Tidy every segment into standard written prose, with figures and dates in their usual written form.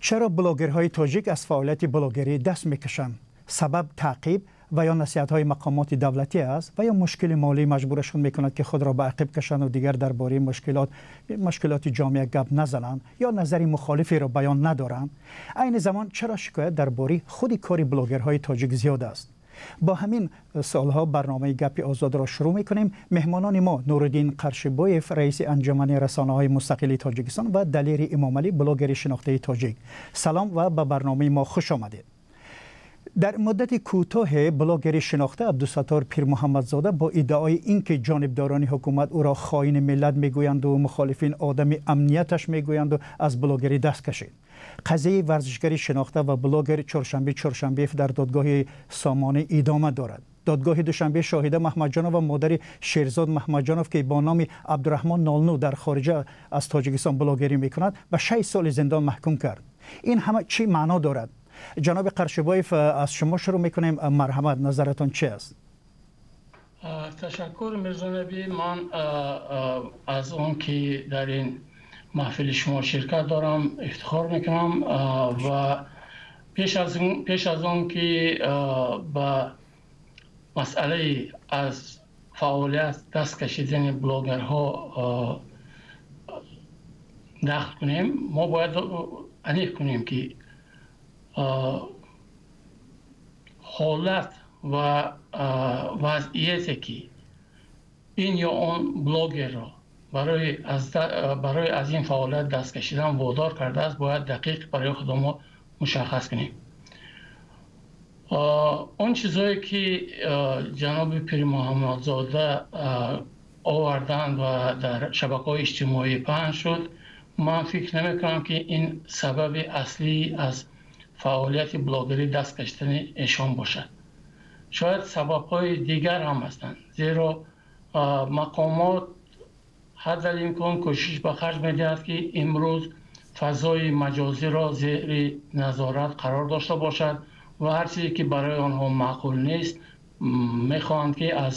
Чаро блогерҳои тоҷик аз фаъолияти блогерӣ даст мекашанд? Сабаб таъқиб ва ё насиҳатҳои мақомоти давлатӣ аст ва ё мушкили молӣ маҷбурашон мекунад, ки худро ба ақиб кашанд ва дигар дар бораи мушкилоти ҷомеа гап назананд ё назари мухолиферо баён надоранд? Айни замон чаро шикоят дар бораи худи кори блогерҳои тоҷик зиёд аст? Бо ҳамин саволҳо барномаи Гапи Озодро шурӯъ мекунем. Меҳмонони мо Нуриддин Қаршибоев, раиси анҷумани расонаҳои мустақили Тоҷикистон, ва Далери Имомалӣ, блогери шинохтаи тоҷик. Салом ва ба барномаи мо хуш омадед. Дар муддати кӯтоҳе блогери шинохта Абдусаттор Пирмуҳаммадзода бо иддаои ин ки ҷонибдорони ҳукумат ӯро хоини миллат мегӯянду мухолифин одами амнияташ мегӯянду, аз блогерӣ даст кашид. Қазияи варзишгари шинохта ва блогер Чоршанбе Чоршанбеев дар додгоҳи Сомонӣ идома дорад. Додгоҳи Душанбе Шоҳида Маҳмадҷонова, модари Шерзод Маҳмадҷонов, ки бо номи Абдураҳмон 09 дар хориҷа аз Тоҷикистон блогерӣ мекунад, ба 6 соли зиндон маҳкум кард. Ин ҳама чӣ маъно дорад? Ҷаноби Қаршибоев, аз шумо шурӯъ мекунем. Марҳамат, назаратон чи аст? Ташаккур, Мирзонабӣ. Ман аз он ки дар ин маҳфили шумо ширкат дорам, ифтихор мекунам ва пеш аз он ки ба масъалаи аз фаъолият даст кашидани блогерҳо дахл кунем, мо бояд аниқ кунем, ки ҳолат ва вазъияте ки ин ё он блогерро барои аз ин фаъолият даст кашидан водор кардааст, бояд дақиқ барои худамо мушаххас кунем. Он чизҳое ки ҷаноби Пирмуҳаммадзода оварданд ва дар шабакаҳои иҷтимоӣ паҳн шуд, ман фикр намекунам, ки ин сабаби аслӣ аз фаъолияти блогерӣ даст кашидани эшон бошад. Шояд сабабҳои дигар ҳам ҳастанд, зеро мақомот ҳадалимкон кӯшиш ба харҷ медиҳад, ки имрӯз фазои маҷозиро зери назорат қарор дошта бошад ва ҳар чизе ки барои онҳо маъқул нест, мехоҳанд, ки аз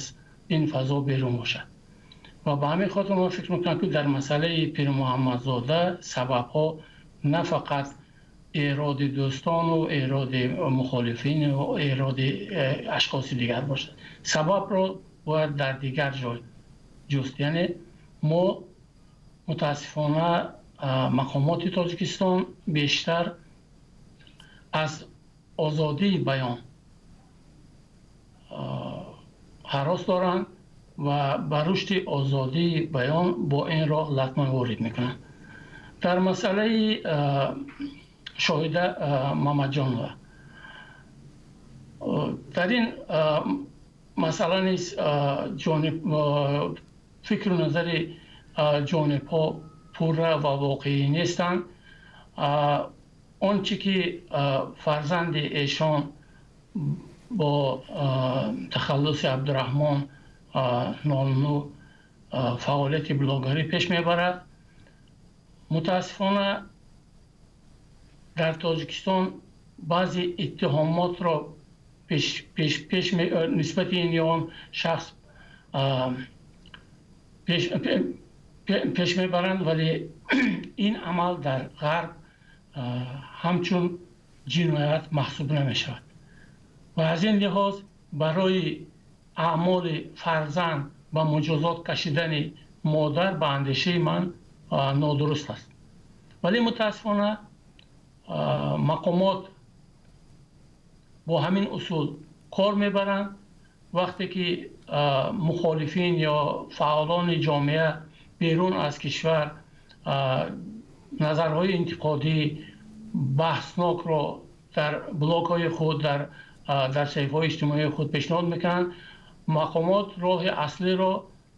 ин фазо берун бошад. Ва ба ҳамин хотир ман фикр мекунам, ки дар масъалаи Пирмуҳаммадзода сабабҳо на фақат эроди дӯстону эроди мухолифину эроди ашхоси дигар бошад. Сабабро бояд дар дигар ҷой ҷуст. Яъне мо мутаассифона мақомоти Тоҷикистон бештар аз озодии баён ҳарос доранд ва ба рушди озодии баён бо ин роҳ латма ворид мекунанд. Дар масъалаи Шоҳида Мамаҷонова, дар ин масъала низ ҷониб фикру назари ҷонибҳо пурра ва воқеӣ нестанд. Он чӣ ки фарзанди эшон бо тахаллуси Абдураҳмон 09 фаъолияти блогарӣ пеш мебарад, мутаассифона дар Тоҷикистон баъзе иттиҳомотро нисбати ин ё он шахс пеш мебаранд, вале ин амал дар Ғарб ҳамчун ҷиноят маҳсуб намешавад ва аз ин лиҳоз барои аъмоли фарзанд ба муҷозот кашидани модар ба андешаи ман нодуруст аст. Вале мутаассифона мақомот бо ҳамин усул кор мебаранд. Вақте ки мухолифин ё фаъолони ҷомеа берун аз кишвар назарҳои интиқодӣ баҳснокро дар блогҳои худ, дар саҳифаҳои иҷтимоии худ пешниҳод мекунанд, мақомот роҳи аслиро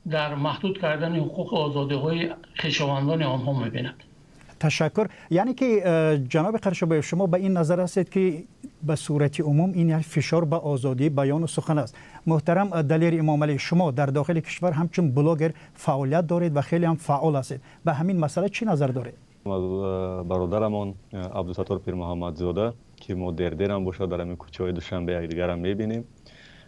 дар маҳдуд кардани ҳуқуқи озодиҳои хешовандони онҳо мебинад. Ташаккур. Яъне ки, ҷаноби Қаршибоев, шумо ба ин назар ҳастед, ки ба сурати умум ин як фишор ба озодии баёну сухан аст. Муҳтарам Далери Имомалӣ, шумо дар дохили кишвар ҳамчун блогер фаъолият доред ва хеле ҳам фаъол ҳастед. Ба ҳамин масъала чӣ назар доред? Аз бародарамон Абдусаттор Пирмуҳаммадзода, ки мо дердерам бошад, дар ҳамин кӯчаҳои Душанбе якдигарам мебинем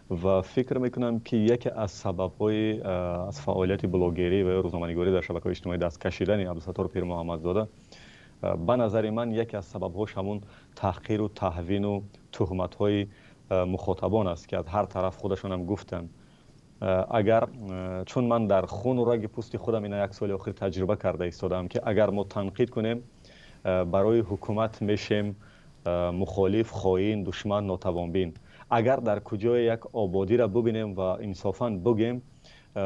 ва фикр мекунам, ки яке аз сабабҳои аз фаъолияти блогерӣ ва ё рӯзноманигорӣ дар шабакаҳои иҷтимоӣ даст кашидани Абдусаттор Пирмуҳаммадзода Ба назари ман яке аз сабабҳош ҳамун таҳқиру таҳвину туҳматҳои мухотабон аст, ки аз ҳар тараф худашонам гуфтанд. Агар чун ман дар хуну раги пӯсти худам ина як соли охир таҷриба карда истодаам, ки агар мо танқид кунем, барои ҳукумат мешем мухолиф, хоин, душман, нотавонбин. Агар дар куҷое як ободиро бубинем ва инсофан бугем,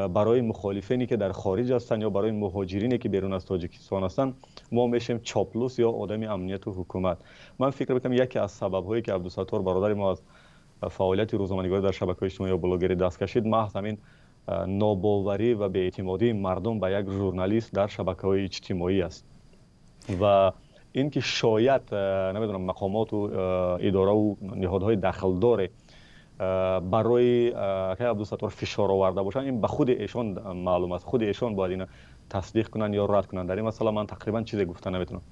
барои мухолифине ки дар хориҷ ҳастанд ё барои муҳоҷирине ки берун аз Тоҷикистон ҳастанд, мо мешем чоплус ё одами амнияту ҳукумат. Ман фикр мекунам, яке аз сабабҳое ки Абдусаттор бародари мо аз фаъолияти рӯзноманигорӣ дар шабакаҳои иҷтимоӣ ё блогерӣ даст кашид, маҳз ҳамин нобоварӣ ва беэътимодии мардум ба як журналист дар шабакаҳои иҷтимоӣ аст. Ва ин ки шояд, намедонам, мақомоту идораву ниҳодҳои дахлдоре барои акай Абдусаттор фишор оварда бошанд, ин ба худи эшон маълум аст. Худи эшон бояд ина тасдиқ кунанд ё рад кунанд. Дар ин масъала ман тақрибан чизе гуфта наметавонам.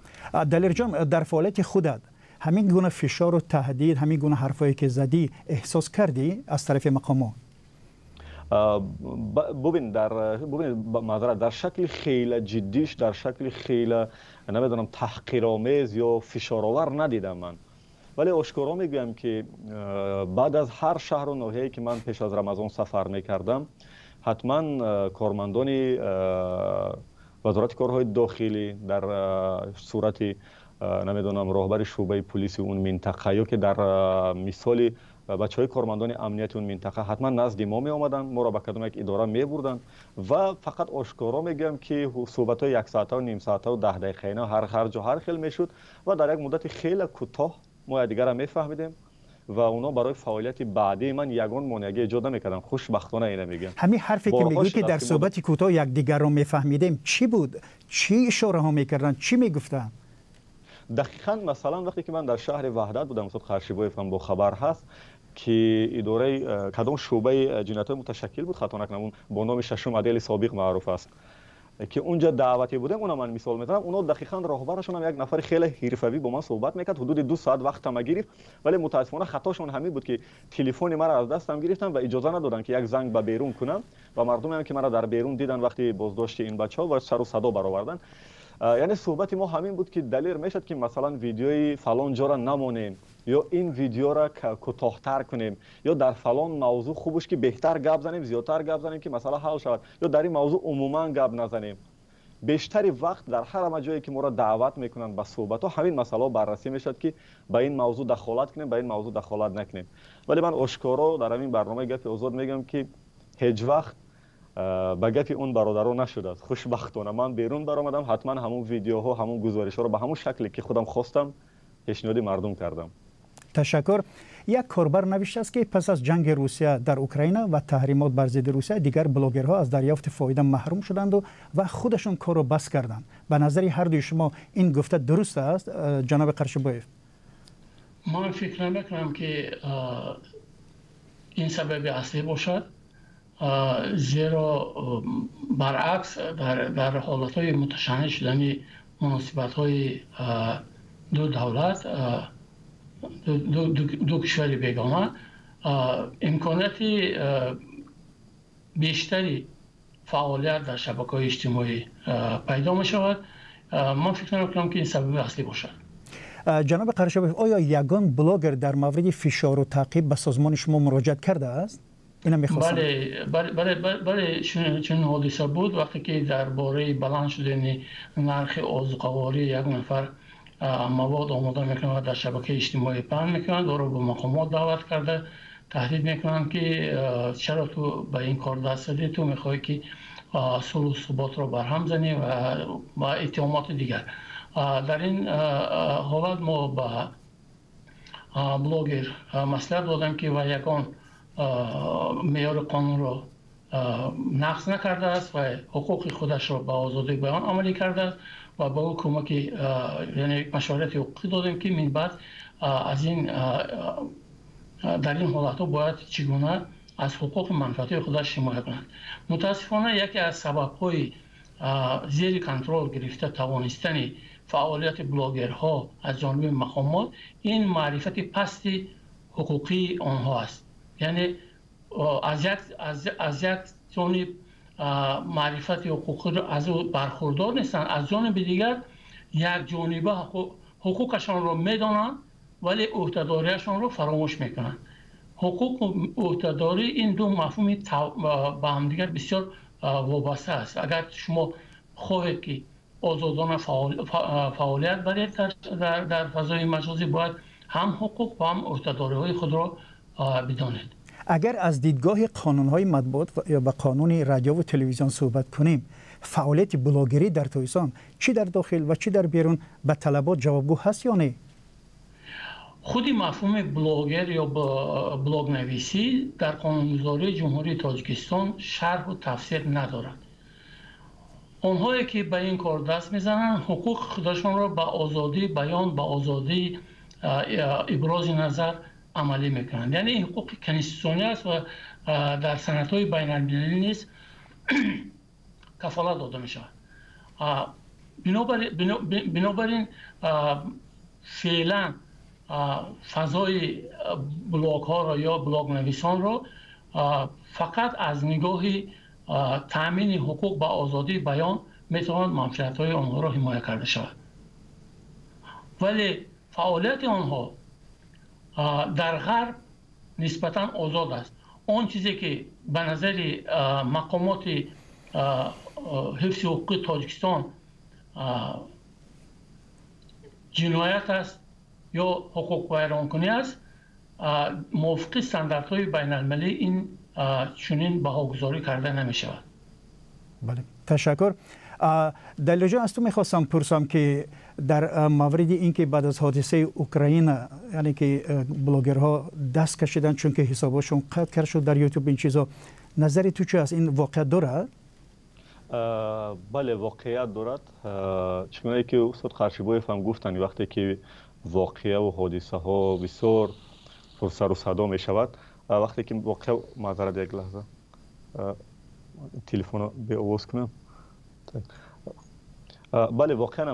Далерҷон, дар фаъолияти худат ҳамин гуна фишору таҳдид, ҳамин гуна ҳарфое ки задӣ, эҳсос кардӣ аз тарафи мақомот? Бубин, дар бубинед, маъзарат, дар шакли хеле ҷиддиш, дар шакли хеле, намедонам, таҳқиромез ё фишоровар надидам ман. Вале ошкоро мегӯям, ки баъд аз ҳар шаҳру ноҳияе ки ман пеш аз Рамазон сафар мекардам, ҳатман кормандони Вазорати корҳои дохилӣ дар сурати, намедонам, роҳбари шӯъбаи пулиси он минтақа ё ки дар мисоли бачаҳои кормандони амнияти он минтақа ҳатман назди мо меомаданд, моро ба кадом як идора мебурданд. Ва фақат ошкоро мегӯям, ки суҳбатҳои яксоатаву нимсоатаву 10 дақиқаина ҳар ҷо ҳар хел мешуд ва дар як муддати хеле кӯтоҳ мо якдигарро мефаҳмидем ва онҳо барои фаъолияти баъдии ман ягон монеагӣ эҷод намекарданд. Хушбахтона, ина мегӯям. Ҳамин ҳарфе ки мегӯӣ, ки дар суҳбати кӯтоҳ якдигарро мефаҳмидем, чӣ буд? Чӣ ишораҳо мекарданд, чӣ мегуфтанд? Дақиқан, масалан, вақте ки ман дар шаҳри Ваҳдат будам, устод Қаршибоев ҳам бохабар ҳаст, ки идораи кадом шӯъбаи ҷиноятҳои муташаккил буд, хато накунам, он бо номи шашум отдели собиқ маъруф аст, ки унҷа даъватӣ будем, уна ман мисол мезанам. Уно дақиқан роҳбарашонам як нафари хеле ҳирфавӣ бо ман суҳбат мекард, ҳудуди 2 соат вақтама гирифт. Вале мутаассифона хатошон ҳамин буд, ки телефони маро аз дастам гирифтанд ва иҷоза надоданд, ки як занг ба берун кунам. Ва мардумеам, ки маро дар берун диданд вақти боздошти ин бачаҳо, ва сару садо бароварданд. Яъне суҳбати мо ҳамин буд, ки Далер, мешавад, ки масалан видеои фалон ҷора намонем ё ин видеоро кӯтоҳтар кунем, ё дар фалон мавзӯъ хубуш ки беҳтар гап занем, зиёдтар гап занем, ки масъала ҳал шавад, ё дар ин мавзӯъ умуман гап назанем. Бештари вақт дар ҳар ҳама ҷое ки моро даъват мекунанд ба суҳбатҳо, ҳамин масъалаҳо баррасӣ мешавад, ки ба ин мавзӯъ дахолат кунем, ба ин мавзӯъ дахолат накунем. Вале ман ошкоро дар ҳамин барномаи «Гапи озод» мегӯям, ки ҳеҷ вақт ба гапи он бародаро нашудааст. Хушбахтона, ман берун баромадам, ҳатман ҳамун видеоҳо, ҳамун гузоришҳоро ба ҳамун шакле ки худам хостам пешниҳоди мардум кардам. Ташаккур. Як корбар навиштааст, ки пас аз ҷанги Русия дар Украина ва таҳримот бар зидди Русия дигар блогерҳо аз дарёфти фоида маҳрум шуданду ва худашон корро бас карданд. Ба назари ҳардуи шумо ин гуфта дуруст аст, ҷаноби Қаршибоев? Ман фикр намекунам, ки ин сабаби аслӣ бошад, зеро баръакс, дар ҳолатҳои муташанниҷ шудани муносибатҳои ду давлат, ду кишвари бегона, имконияти бештари фаъолият дар шабакаҳои иҷтимоӣ пайдо мешавад. Ман фикр намекунам, ки ин сабаби аслӣ бошад. Ҷаноби Қаршибоев, оё ягон блогер дар мавриди фишору таъқиб ба созмони шумо муроҷиат кардааст? Ина мехостам. Бале, чунин ҳодиса буд. Вақте ки дар бораи баланд шудани нархи озуқаворӣ як нафар мавод омода мекунад ва дар шабакаи иҷтимоӣ паҳн мекунад, ӯро ба мақомот даъват карда, таҳдид мекунанд, ки чаро ту ба ин кор даст задӣ, ту мехоҳӣ, ки сулҳу суботро барҳам занӣ ва иттиҳомоти дигар. Дар ин ҳолат мо ба блогер маслиҳат додем, ки ва ягон меъёри қонунро нақз накардааст ва ҳуқуқи худашро ба озодии баён амалӣ кардааст ва ба ӯ кӯмаки, яъне машварати ҳуқуқӣ додем, ки минбаъд аз ин дар ин ҳолатҳо бояд чӣ гуна аз ҳуқуқи манфиатҳои худаш ҳимоя кунад. Мутаассифона, яке аз сабабҳои зери контрол гирифта тавонистани фаъолияти блогерҳо аз ҷониби мақомот ин маърифати пасти ҳуқуқии онҳо аст. Яъне аз як ҷониб маърифати ҳуқуқиро аз ӯ бархурдор нестанд, аз ҷониби дигар Якҷониба ҳуқуқашонро медонанд, вале ӯҳдадориашонро фаромӯш мекунанд. Ҳуқуқу ӯҳдадорӣ ин ду мафҳуми ба ҳамдигар бисёр вобаста аст. Агар шумо хоҳед, ки озодона фаъолият баред дар фазои маҷозӣ, бояд ҳам ҳуқуқ ва ҳам ӯҳдадориҳои худро бидонед. Агар аз дидгоҳи қонунҳои матбуот ё ба қонуни радиову телевизион суҳбат кунем, фаъолияти блогерӣ дар Тоҷикистон чӣ дар дохил ва чӣ дар берун ба талабот ҷавобгӯ ҳаст ё не? Худи мафҳуми блогер ё блогнависӣ дар қонунгузории Ҷумҳурии Тоҷикистон шарҳу тафсир надорад. Онҳое ки ба ин кор даст мезананд, ҳуқуқи худашонро ба озодии баён, ба озодии ибрози назар амалӣ мекунанд. Яъне ин ҳуқуқи конститутсионӣ аст ва дар санадҳои байналмилалӣ низ кафолат дода мешавад. Бинобар ин феълан фазои блогҳоро ё блогнависонро фақат аз нигоҳи таъмини ҳуқуқ ба озодии баён метавонад манфиатҳои онҳоро ҳимоя карда шавад. Вале фаъолияти онҳо дар ғарб нисбатан озод аст. Он чизе ки ба назари мақомоти ҳифзи ҳуқуқи Тоҷикистон ҷиноят аст ё ҳуқуқвайронкунӣ аст, мувофиқи стандартҳои байналмилалӣ ин чунин баҳогузорӣ карда намешавад. Бале, ташаккур. Далерҷон, аз ту мехостам пурсам, ки дар мавриди ин ки баъд аз ҳодисаи Украина, яъне ки блогерҳо даст кашиданд, чунки ҳисобҳошон қатъ кард шуд дар Ютуб, ин чизо, назари ту чӣ аст? Ин воқеат дорад? Бале, воқеият дорад. Чӣ гунае ки устод Қаршибоев ҳам гуфтанд, вақте ки воқеаву ҳодисаҳо бисёр пурсару садо мешавад, вақте ки воқеа, маъзарат, як лаҳза, телефонро беовоз кунам. Бале, воқеан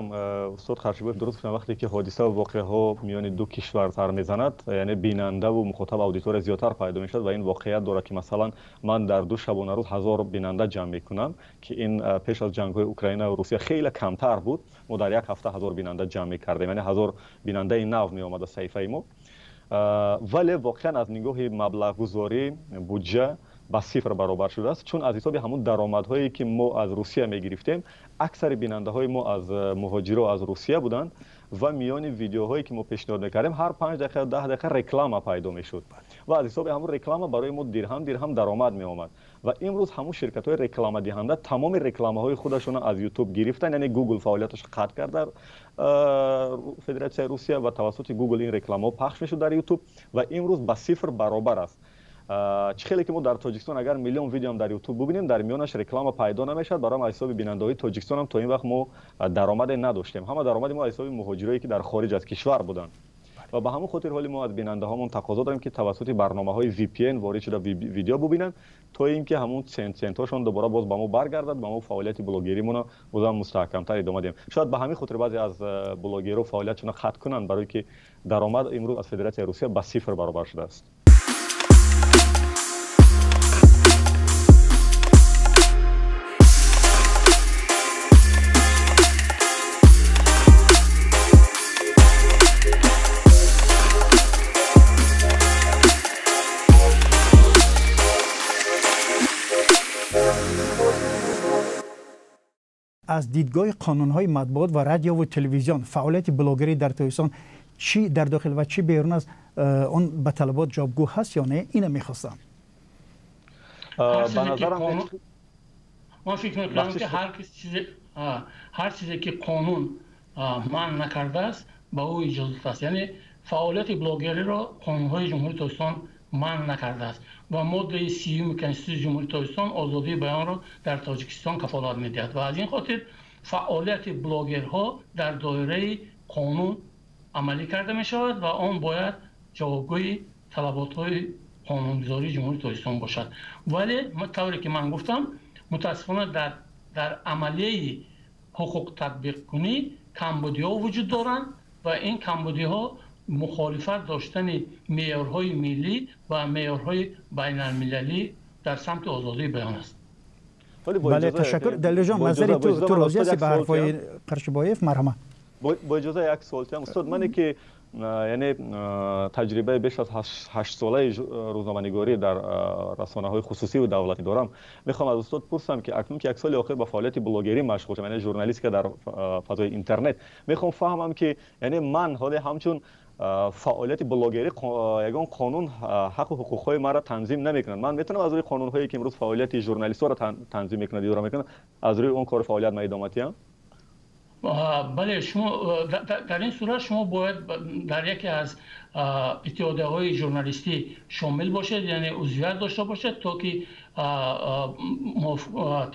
устод Қаршибоев дуруст гуфтанд, вақте ки ҳодисаву воқеаҳо миёни ду кишвар сар мезанад, яъне бинандаву мухотаб, аудитория зиёдтар пайдо мешавад. Ва ин воқеият дорад, ки масалан ман дар 2 шабонарӯз 1000 бинанда ҷамъ мекунам, ки ин пеш аз ҷангҳои Украина ва Русия хеле камтар буд. Мо дар як ҳафта 1000 бинанда ҷамъ мекардем, яъне 1000 бинандаи нав меомад ба саҳифаи мо. Вале воқеан аз нигоҳи маблағгузорӣ буҷа ба сифр баробар шудааст, чун аз ҳисоби ҳамун даромадҳое ки мо аз Русия мегирифтем, аксари бинандаҳои мо аз муҳоҷиро аз Русия буданд ва миёни видеоҳое ки мо пешниҳод мекардем, ҳар 5 дақиқа, 10 дақиқа реклама пайдо мешуд ва аз ҳисоби ҳамун реклама барои мо дирҳам дирҳам даромад меомад. Ва имрӯз ҳамун ширкатҳои рекламадиҳанда тамоми рекламаҳои худашонро аз Ютуб гирифтанд, яъне Гугл фаъолияташ қатъ кард дар Федератсияи Русия ва тавассути Гугл ин рекламаҳо пахш мешуд дар Ютуб ва имрӯз ба сифр баробар аст. Чӣ хеле ки мо дар Тоҷикистон агар миллион видеоам дар Ютуб бубинем, дар миёнаш реклама пайдо намешавад. Барои аз ҳисоби бинандаҳои Тоҷикистон ҳам то ин вақт мо даромаде надоштем. Ҳама даромади мо аз ҳисоби муҳоҷирое ки дар хориҷ аз кишвар буданд. Ва ба ҳамон хотир ҳоли мо аз бинандаҳомон тақозо дорем, ки тавассути барномаҳои VPN ворид шуда видео бубинанд, то ин ки ҳамон центҳошон дубора боз ба мо баргардад, ба мо фаъолияти блогеримонро бозам мустаҳкамтар идома диҳем. Шояд ба ҳамин хотир баъзе аз блогерҳо фаъолиятшонро қатъ кунанд, барои ки даромад имрӯз аз Федератсияи Русия ба сифр баробар шудааст. Аз дидгоҳи қонунҳои матбуот ва радиову телевизион фаъолияти блогерӣ дар Тоҷикистон чӣ дар дохил ва чӣ берун аз он ба талабот ҷавобгӯ ҳаст ё не, ина мехостам. Ман фикр мекунам, ки ҳар чизе ки қонун манъ накардааст, ба ӯ иҷозат аст. Яъне фаъолияти блогериро қонунҳои Ҷумҳурии Тоҷикистон манъ накардааст ва моддаи 30-уми Конститутсияи Ҷумҳурии Тоҷикистон озодии баёнро дар Тоҷикистон кафолат медиҳад ва аз ин хотир фаъолияти блогерҳо дар доираи қонун амалӣ карда мешавад ва он бояд ҷавобгӯи талаботҳои қонунгузории Ҷумҳурии Тоҷикистон бошад. Вале тавре ки ман гуфтам, мутаассифона дар амалияи ҳуқуқтатбиқкунӣ камбудиҳо вуҷуд доранд ва ин камбудиҳо мухолифат доштани меъёрҳои миллӣ ва меъёрҳои байналмилалӣ дар самти озодии баён аст. Бале, ташаккур. Далерҷон, назари ту розӣ ҳастӣ ба ҳарфҳои Қаршибоев? Марҳамат. Бо иҷоза як суол тиям устод, мане ки яъне таҷрибаи беш аз 8 солаи рӯзноманигорӣ дар расонаҳои хусусӣ ва давлатӣ дорам, мехоҳам аз устод пурсам ки акнун ки як соли охир ба фаъолияти блогерӣ машғул шудам, яъне журналистика дар фазои интернет, мехоҳам фаҳмам ки яъне ман ҳоле ҳамчун фаъолияти блогерӣ ягон қонун ҳаққу ҳуқуқҳои маро танзим намекунад. Ман метавонам аз рӯи қонунҳое ки имрӯз фаъолияти журналистҳоро танзим мекунад, идора мекунад, аз рӯи он кори фаъолият ма идома диҳам? Бале, шумо дар ин сурат шумо бояд дар яке аз иттиҳодияҳои журналистӣ шомил бошед, яъне узвият дошта бошед, то ки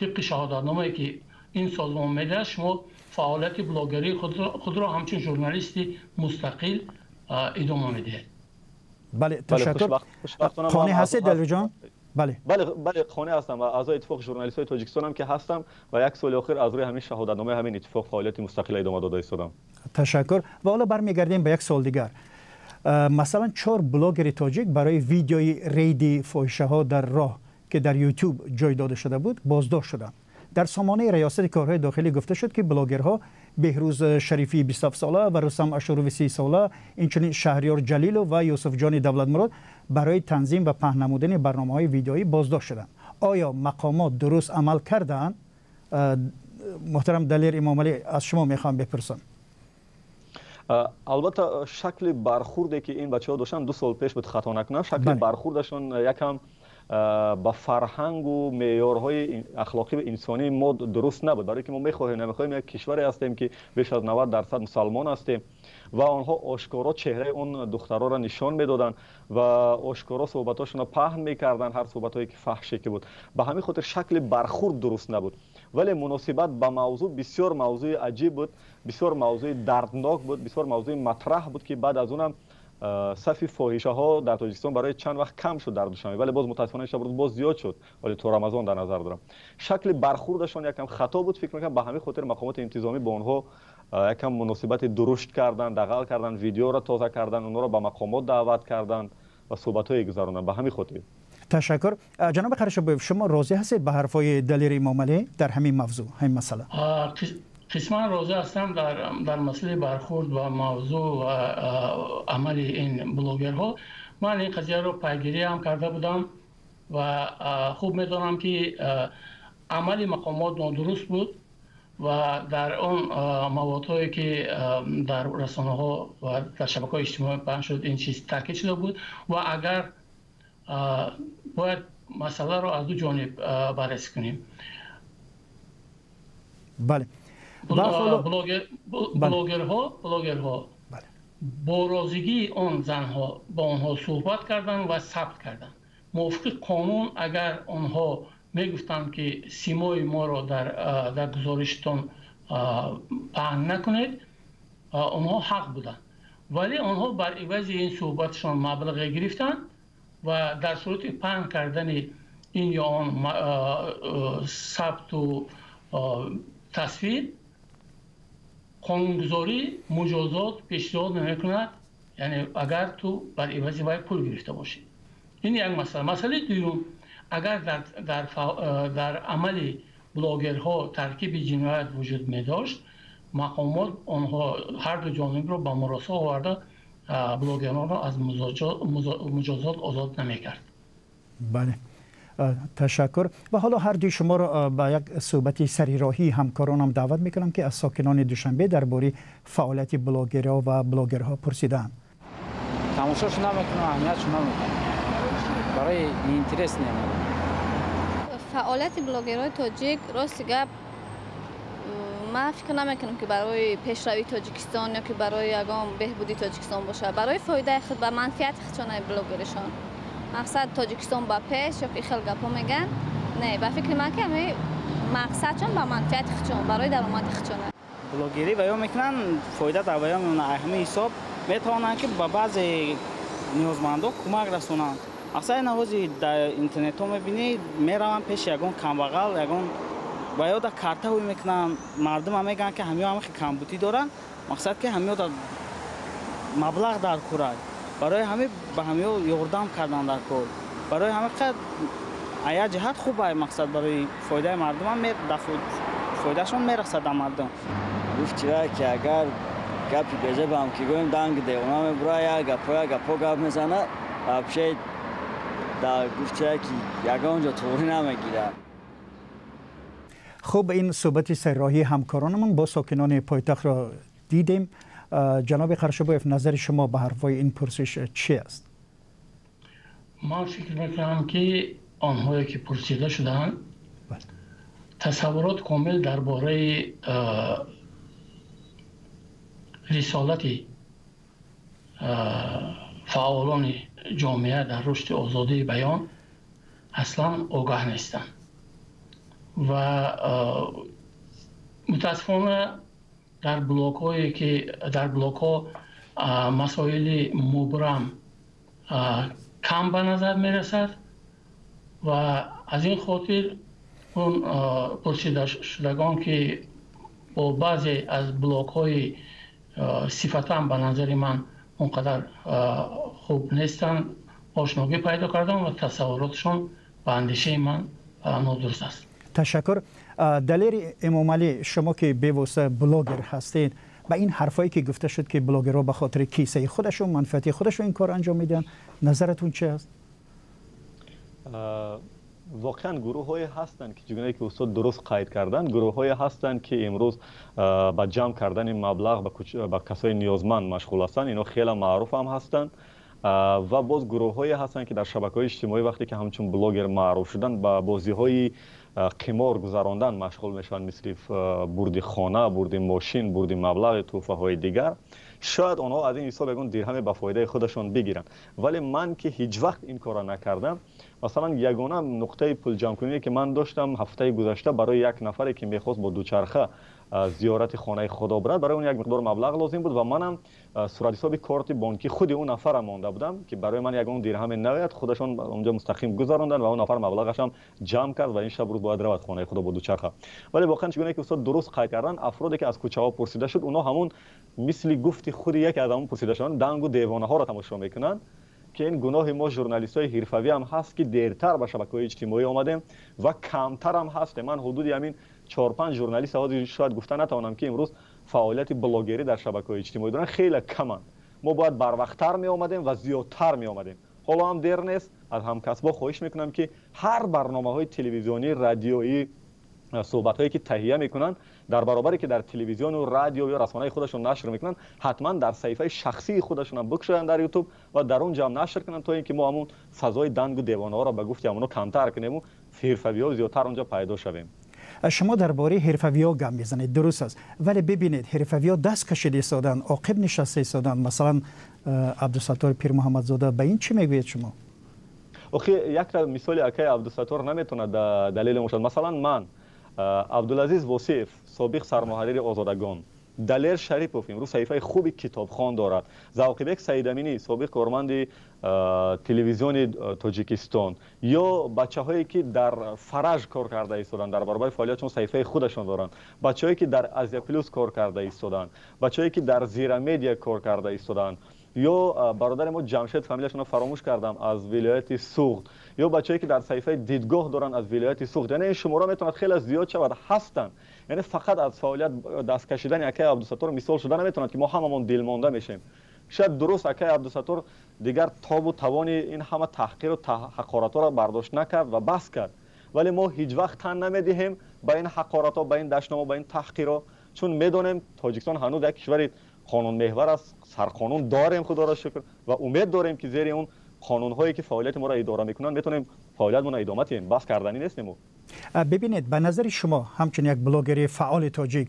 тибқи шаҳодатномае ки ин созмон медиҳад, шумо фаъолияти блогерии худро ҳамчун журналисти мустақил идома медиҳед. Бале, ташаккур. Қонеъ ҳастед, Далерҷон? Бале. Бале, бале, қонеъ ҳастам ва аъзои иттифоқи журналистҳои Тоҷикистон ҳам ки ҳастам ва як соли охир аз рӯи ҳамин шаҳодатномаи ҳамин иттифоқ фаъолияти мустақила идома дода истодам. Ташаккур. Ва ҳоло бармегардем ба як суол дигар. Масалан, 4 блогери тоҷик барои видеои рейди фоҳишаҳо дар роҳ, ки дар YouTube ҷой дода шуда буд, боздошт шуданд. Дар сомонаи Раёсати корҳои дохилӣ гуфта шуд, ки блогерҳо Беҳрӯз Шарифии 27 сола ва Рустам Ашурови 30 сола, инчунин Шаҳриёр Ҷалилов ва Юсуфҷони Давлатмурод барои танзим ва паҳн намудани барномаҳои видеоӣ боздошт шуданд. Оё мақомот дуруст амал кардаанд? Муҳтарам Далер Имомалӣ, аз шумо мехоҳам бипурсам. Албатта, шакли бархурде ки ин бачаҳо доштанд, 2 сол пеш буд, хато накунам, шакли бархурдашон якам ба фарҳангу меъёрҳои ахлоқӣ ва инсонии мо дуруст набуд, барои ки мо мехоҳем намехоҳем як кишваре ҳастем ки беш аз 90% мусалмон ҳастем ва онҳо ошкоро чеҳраи он духтароро нишон медоданд ва ошкоро суҳбатҳошонро паҳн мекарданд, ҳар суҳбатҳое ки фаҳше ки буд. Ба ҳамин хотир шакли бархурд дуруст набуд, вале муносибат ба мавзӯъ бисёр мавзӯи аҷиб буд, бисёр мавзӯи дарднок буд, бисёр мавзӯи матраҳ буд, ки баъд аз онам сафи фоҳишаҳо дар Тоҷикистон барои чанд вақт кам шуд дар Душанбе, вале боз мутаассифона ин шаб боз зиёд шуд, вале то Рамазон дар назар дорам. Шакли бархурдашон якам хато буд, фикр мекунам ба ҳамин хотир мақомоти интизомӣ бо онҳо якам муносибати дурушт карданд, дағал карданд, видеоро тоза карданд, онҳоро ба мақомот даъват карданд ва суҳбатҳое гузаронданд. Ба ҳамин хотир. Ташаккур. Ҷаноби Қарашобоев, шумо розӣ ҳастед ба ҳарфҳои Далери Имомалӣ дар ҳамин мавзӯъ, ҳамин масъала? Қисман розӣ ҳастам дар масъалаи бархурд ба мавзӯъ ва амали ин блогерҳо. Ман ин қазияро пайгирӣ ҳам карда будам ва хуб медонам ки амали мақомот нодуруст буд ва дар он маводҳое ки дар расонаҳо ва дар шабакаҳои иҷтимоӣ паҳн шуд, ин чиз таъкид шуда буд ва агар бояд масъаларо аз ду ҷониб баррасӣ кунем. Бале. Блогерҳо бо розигии он занҳо бо онҳо суҳбат карданд ва сабт карданд. Мувофиқи қонун, агар онҳо мегуфтанд ки симои моро дар гузориштон паҳн накунед, онҳо ҳақ буданд, вале онҳо бар ивази ин суҳбатшон маблағе гирифтанд ва дар сурати паҳн кардани ин ё он сабту тасвир қонунгузорӣ муҷозот пешниҳод намекунад, яъне агар ту бар ивази вай пул гирифта бошӣ. Ин як масъала. Масъалаи дуюм, агар дар амали блогерҳо таркиби ҷиноят вуҷуд медошт, мақомот онҳо ҳар ду ҷонибро ба муросо оварда блогерҳоро аз муҷозот озод намекард. Бале, ташаккур. Ва ҳоло ҳар дуи шуморо ба як суҳбати сарироҳии ҳамкоронам даъват мекунам, ки аз сокинони Душанбе дар бораи фаъолияти блогерҳо ва блогерҳо пурсидаанд. Тамошош намекунам, аҳамиятш намекунам, барои интерес намедонам. Фаъолияти блогерҳои тоҷик, рости гап, ман фикр намекунам, ки барои пешравии Тоҷикистон ё ки барои ягон беҳбудии Тоҷикистон бошад. Барои фоидаи худ, ба манфиати худшон блогеришон. Мақсад Тоҷикистон ба пеш ё ки хел гапҳо мегӯянд. Не, ба фикри ман, ки ҳамин мақсадшон ба манфиати худшон, барои даромади худшон. Блогерӣ баён мекунанд, фоида дар баён мемонад. Ҳамин ҳисоб метавонанд, ки ба баъзе ниёзмандо кӯмак расонанд. Аксари навози дар интернетҳо мебинӣ, мераванд пеши ягон камбағал, ягон ва ё дар карта ҳуй мекунанд. Мардума мегӯянд, ки ҳамиё ҳамихи камбудӣ доранд, мақсад ки ҳамиё дар маблағ дар курад, барои ҳамин ба ҳамиё ёрдам кардан дар кор. Барои ҳамин қад як ҷиҳат хуб ай, мақсад барои фоидаи мардумам, фоидаашон мерасад ба мардум. Гуфт, ки агар Гапи безебам ки гӯем, данг девона мебура, як гапо, як гапо гап мезана, вообще дар гуфтия ки ягон ҷо туғрӣ намегирад. Хуб, ин суҳбати сарроҳии ҳамкоронамон бо сокинони пойтахтро дидем. Ҷаноби Қаршибоев, назари шумо ба ҳарфҳои ин пурсиш чи аст? Ман фикр мекунам, ки онҳое ки пурсида шуданд, тасаввурот комил дар бораи рисолати фаъолони ҷомеа дар рушди озодии баён аслан огаҳ нестанд ва мутаассифона дар блогҳое ки дар блогҳо масоили мубрам кам ба назар мерасад ва аз ин хотир он пурсидашудагон, ки бо баъзе аз блогҳои сифатан ба назари ман он қадар хуб нестанд, ошногӣ пайдо карданд ва тасаввуротшон ба андешаи ман нодуруст аст. Ташаккур. Далери Эмомалӣ, шумо ки бевосита блогер ҳастед, ба ин ҳарфое ки гуфта шуд, ки блогерҳо ба хотири кисаи худашон, манфиати худашон ин кор анҷом медиҳанд, назаратон чи аст? Воқеан, гурӯҳҳое ҳастанд, ки чигунае ки устод дуруст қайд карданд, гурӯҳҳое ҳастанд, ки имрӯз ба ҷамъ кардани маблағ ба касои ниёзманд машғул ҳастанд. Ино хеле маъруф ҳам ҳастанд. Ва боз гурӯҳҳое ҳастанд, ки дар шабакаҳои иҷтимоӣ, вақте ки ҳамчун блогер маъруф шуданд, ба бозиҳои қимор гузарондан машғул мешаванд, мисли бурди хона, бурди мошин, бурди маблағи тӯҳфаҳои дигар. Шояд онҳо аз ин ҳисоб ягон дирҳаме ба фоидаи худашон бигиранд, вале ман ки ҳеҷ вақт ин корро накардам. Масалан, ягона нуқтаи пулҷамъкуние, ки ман доштам ҳафтаи гузашта, барои як нафаре, ки мехост бо дучарха зиёрати хонаи худо барад, барои он як миқдор маблағ лозим буд ва манам суратҳисоби корти бонкӣ худи он нафара монда будам, ки барои ман ягон дирҳаме наояд. Худашон онҷо мустақим гузаронданд ва он нафар маблағашам ҷамъ кард ва ин шаб рӯз бояд равад хонаи худо бо дучарха. Вале воқеан, чигуне ки устод дуруст қайд карданд, афроде ки аз кӯчаҳо пурсида шуд, онҳо ҳамон мисли гуфти худи яке аз ҳамон пурсидашаванд, дангу девонаҳоро тамошо мекунанд, ки ин гуноҳи мо, журналистҳои ҳирфавӣ ҳам ҳаст, ки дертар ба шабакаҳои иҷтимоӣ омадем ва камтар ҳам ҳастем. Ман ҳудуди ҳамин 4-5 журналист ҳозир шояд гуфта натавонам, ки имрӯз фаъолияти блогерӣ дар шабакаҳои иҷтимоӣ доранд, хеле каманд. Мо бояд барвақттар меомадем ва зиёдтар меомадем. Ҳоло ҳам дер нест. Аз ҳамкасбо хоҳиш мекунам, ки ҳар барномаҳои телевизионӣ, радиоӣ, суҳбатҳое ки таҳия мекунанд, дар баробаре ки дар телевизиону радио ё расонаи худашон нашр мекунанд, ҳатман дар саҳифаи шахсии худашонам бикушоянд дар Ютуб ва дар он ҷо ҳам нашр кунанд, то ин ки мо ҳамун фазои дангу девонаҳоро, ба гуфти ҳамоно, камтар кунему ҳирфавиҳо зиёдтар онҷо пайдо шавем. Шумо дар бораи ҳирфавиҳо гап мезанед, дуруст аст, вале бибинед, ҳирфавиҳо даст кашида истоданд, оқиб нишаста истоданд, масалан, Абдусаттор Пирмуҳаммадзода. Ба ин чӣ мегӯед шумо? Охи, якта мисоли акаи Абдусаттор наметавонад далеле бошад. Масалан, ман, Абдулазиз Восиев, собиқ сармуҳаррири «Озодагон», Далер Шарипов имрӯз саҳифаи хуби китобхон дорад, Завқибек Саидаминӣ, собиқ корманди телевизиони Тоҷикистон, ё бачаҳое, ки дар «Фараҷ» кор карда истоданд, дар баробари фаъолиятшон саҳифаи худашон доранд, бачаҳое, ки дар «Азия Плюс» кор карда истоданд, бачаҳое, ки дар «Зира Медиа» кор карда истоданд, ё бародари мо Ҷамшед, фамилияшонро фаромӯш кардам, аз вилояти Суғд, ё бачаҳое, ки дар саҳифаи «Дидгоҳ» доранд аз вилояти Суғд. Яъне ин шуморо метавонад хеле зиёд шавад, ҳастанд. Яъне фақат аз фаъолият даст кашидани акаи Абдусаттор мисол шуда наметавонад, ки мо ҳамамон дилмонда мешавем. Шояд дуруст, акаи Абдусаттор дигар тобу тавони ин ҳама таҳқиру ҳақоратҳоро бардошт накард ва бас кард, вале мо ҳеҷ вақт тан намедиҳем ба ин ҳақоратҳо, ба ин дашномо, ба ин таҳқиро, чун медонем, Тоҷикистон ҳанӯз як кишвари қонунмеҳвар аст, сарқонун дорем, худоро шукр, ва умед дорем, ки зери он қонунҳое, ки фаъолияти моро идора мекунанд, метавонем фаъолиятмонро идома диҳем. Бас карданӣ нестем. Бибинед, ба назари шумо, ҳамчун як блогери фаъоли тоҷик,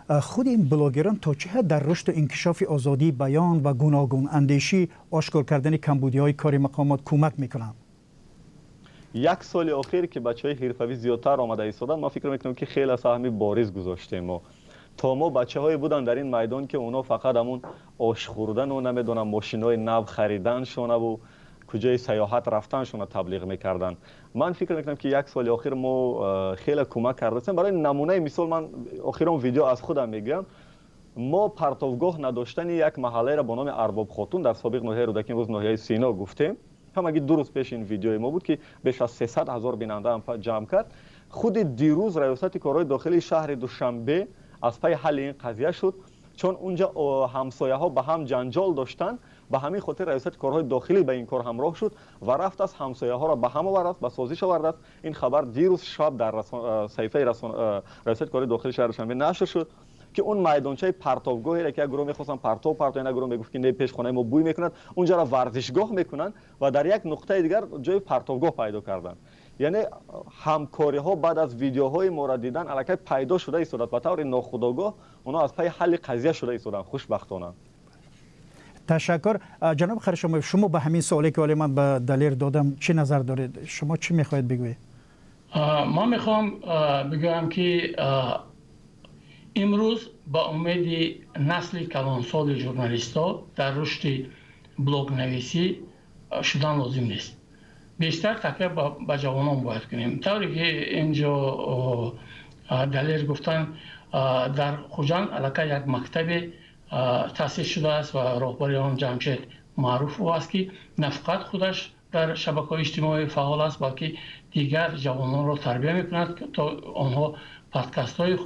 худи ин блогерон то чӣ ҳад дар рушду инкишофи озодии баён ва гуногунандешӣ, ошкор кардани камбудиҳои кори мақомот кӯмак мекунанд? Як соли охир, ки бачаҳои ҳирфавӣ зиёдтар омада истоданд, ман фикр мекунам, ки хеле саҳми бориз гузоштем мо. То мо бачаҳое буданд дар ин майдон, ки онҳо фақат ҳамун ош хӯрдану, намедонам, мошинои нав хариданшонаву куҷои сайёҳат рафтаншонро таблиғ мекарданд. Ман фикр мекунам, ки як соли охир мо хеле кӯмак кардастем. Барои намунаи мисол, ман охирон видео аз худам мегӯям. Мо партовгоҳ надоштани як маҳаллаеро бо номи Арбобхотун дар собиқ ноҳияи Рӯдакӣ, имрӯз ноҳияи Сино, гуфтем. Ҳамагӣ 2 рӯз пеш ин видеои мо буд, ки беш аз 300 000 бинанда ҳам ҷамъ кард. Худи дирӯз раёсати корҳои дохилии шаҳри Душанбе аз пайи ҳалли ин қазия шуд, Чун унҷа ҳамсояҳо ба ҳам ҷанҷол доштанд, ба ҳамин хотир раёсати корҳои дохилӣ ба ин кор ҳамроҳ шуд ва рафтааст, ҳамсояҳоро ба ҳам овардааст, ба созиш овардааст. Ин хабар дирӯз шаб дар саҳифаи раёсати корҳои дохилии шаҳри Душанбе нашр шуд, ки он майдончаи партовгоҳере, ки як гурӯҳ мехостанд партов партоянд, як гурӯҳ мегуфт, ки не, пеш хонаи мо бӯй мекунад, унҷаро варзишгоҳ мекунанд ва дар як нуқтаи дигар ҷои партовгоҳ пайдо карданд. Яъне ҳамкориҳо баъд аз видеоҳои моро дидан аллакай пайдо шуда истодааст. Ба таври нохудогоҳ онҳо аз пайи ҳалли қазия шуда истоданд, хушбахтона. Ташаккур. Ҷаноби Қаршибоев, шумо ба ҳамин суоле, ки ҳоле ман ба Далер додам, чӣ назар доред? Шумо чӣ мехоҳед бигӯед? Ман мехоҳам бигӯям, ки имрӯз ба умеди насли калонсоли журналистҳо дар рушди блогнависӣ шудан лозим нест. Бештар такя ба ҷавонон бояд кунем. Тавре ки инҷо Далер гуфтанд, дар Хуҷанд аллакай як мактабе таъсис шудааст ва роҳбари он Ҷамшед Маъруфов аст, ки на фақат худаш дар шабакаҳои иҷтимоӣ фаъол аст, балки дигар ҷавононро тарбия мекунад, то онҳо подкастҳои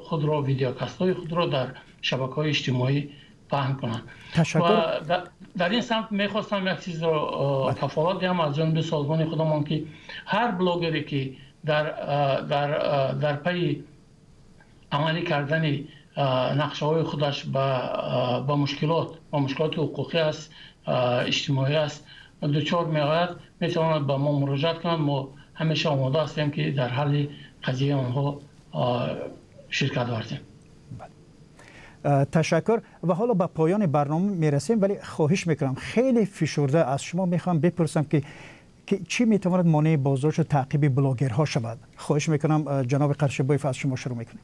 худро, видеокастҳои худро дар шабакаҳои иҷтимоӣ паҳн кунанд. Ташаккур. Дар ин самт мехостам як чизро кафолат диҳам аз ҷониби созмони худамон, ки ҳар блогере, ки дар пайи амалӣ кардани нақшаҳои худаш ба мушкилоти ҳуқуқӣ аст, иҷтимоӣ аст, дучор меояд, метавонад ба мо муроҷиат кунад. Мо ҳамеша омода ҳастем, ки дар ҳалли қазияи онҳо ширкат варзем. Ташаккур. Ва ҳоло ба поёни барнома мерасем, вале хоҳиш мекунам, хеле фишурда аз шумо мехоҳам бипурсам, ки чӣ метавонад монеи боздошту таъқиби блогерҳо шавад. Хоҳиш мекунам, ҷаноби Қаршибоев, аз шумо шурӯъ мекунем.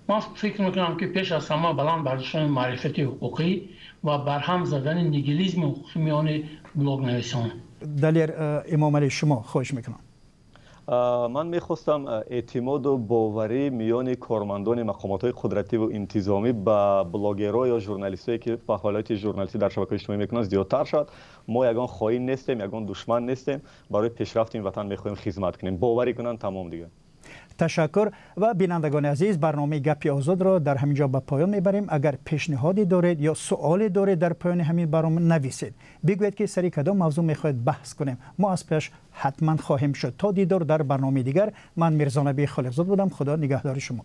Ман фикр мекунам, ки пеш аз ҳама баланд бардоштани маърифати ҳуқуқӣ ва барҳам задани нигилизми ҳуқуқӣ миёни блогнависон. Далер Эмомалӣ, шумо, хоҳиш мекунам. Ман мехостам эътимоду боварӣ миёни кормандони мақомотҳои қудративу интизомӣ ба блогерҳо ё журналистое, ки фаъолияти журналистӣ дар шабакаҳои иҷтимоӣ мекунанд, зиёдтар шавад. Мо ягон хоин нестем, ягон душман нестем, барои пешрафти ин ватан мехоҳем хизмат кунем. Боварӣ кунанд, тамом дигар. Ташаккур. Ва бинандагони азиз, барномаи «Гапи озод»ро дар ҳамин ҷо ба поён мебарем. Агар пешниҳоде доред ё суоле доред, дар поёни ҳамин барнома нависед, бигӯед, ки сари кадом мавзӯъ мехоҳед баҳс кунем. Мо аз пеш ҳатман хоҳем шуд. То дидор дар барномаи дигар, ман Мирзонабии Холиқзод будам. Худо нигаҳдори шумо.